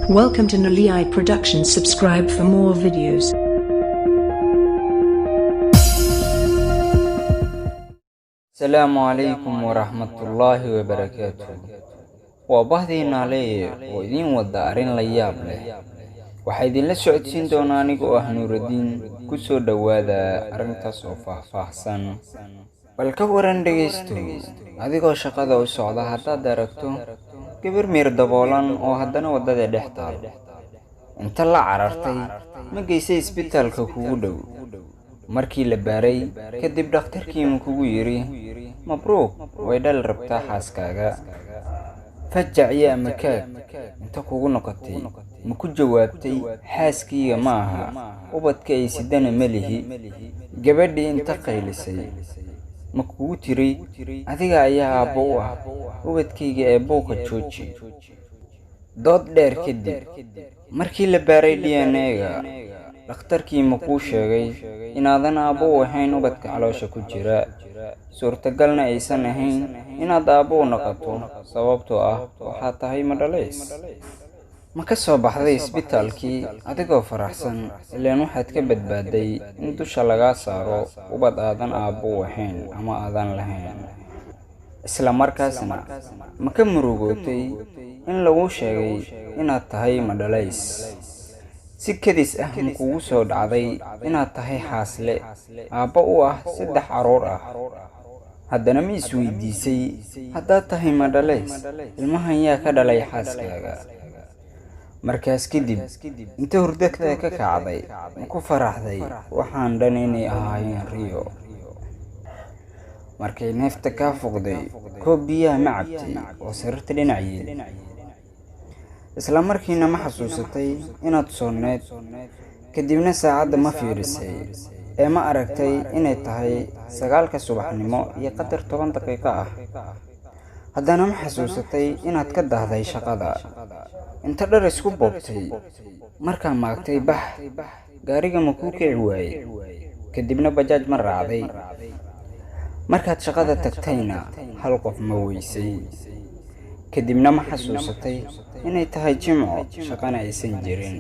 Welcome to Nalii Productions. Subscribe for more videos. Asalaamu calaykum waraxmatullaahi wabarakaatu. Waa bahdii Naaleeye oo idiin wada arrin la yaab leh. Waxaa idinla socodsiin doonaa anigoo ah Nuuraddiin. Ku soo dhowaada arrintaas oo faahfaahsan. Bal ka waran dhegaystow, adigoo shaqada u socda haddaad aragto gabar miir daboolan oo haddana waddada dhex taal. Inta la carartay ma geysay isbitaalka kugu dhow? Markii la baaray kadib dhakhtarkii ma kugu yidhi mabruuk, way dhali rabtaa xaaskaaga? Fajac iyo amakaag inta kugu noqotay ma ku jawaabtay xaaskayga ma aha, ubadka ay sidana ma lihi? Gabadhii inta qaylisay ma kugu tiri adiga ayaa aabbo u ah ubadkayga ee buuqa jooji? Dood dheer kadib markii la baaray DNA-ga, dhakhtarkii ma kuu sheegay inaadan aabbo u ahayn ubadka caloosha ku jira, suurtagalna aysan ahayn inaad aabbo u noqoto sababtoo ah waxaad tahay madhalays? Ma ka soo baxday isbitaalkii adigoo faraxsan, ilaan waxaad ka badbaaday in dusha lagaa saaro ubad aadan aabbo u ahayn ama aadan lahayn? Isla markaasna ma ka murugootay in laguu sheegay inaad tahay madhalays? Si kedis ah ma kugu soo dhacday inaad tahay xaasle aabbo u ah 3 carruur ah? Haddana ma isweydiisay haddaad tahay madhalays, ilmahan yaa ka dhalay xaaskaaga? Markaas kadib inta hurdada ka kacday ma ku faraxday waxaan dhan inay ahaayeen riyo? Markay neefta kaa fuqday koob biyaha ma cabtay oo sariirta dhinac yiil? Isla markiina ma xasuusatay inaad soonneed? Kadibna saacadda ma fiirisay ee ma aragtay inay tahay 9-ka subaxnimo iyo qadar 10 daqiiqo ah? Haddana ma xasuusatay inaad ka dahday shaqada? Inta dhar isku boobtay markaa maagtay bax, gaariga ma kuu kici waayey? Kadibna bajaaj ma raacday? Markaad shaqada tagtayna hal qof ma weysay? Kadibna ma xasuusatay inay tahay Jimco, shaqana aysan jirin?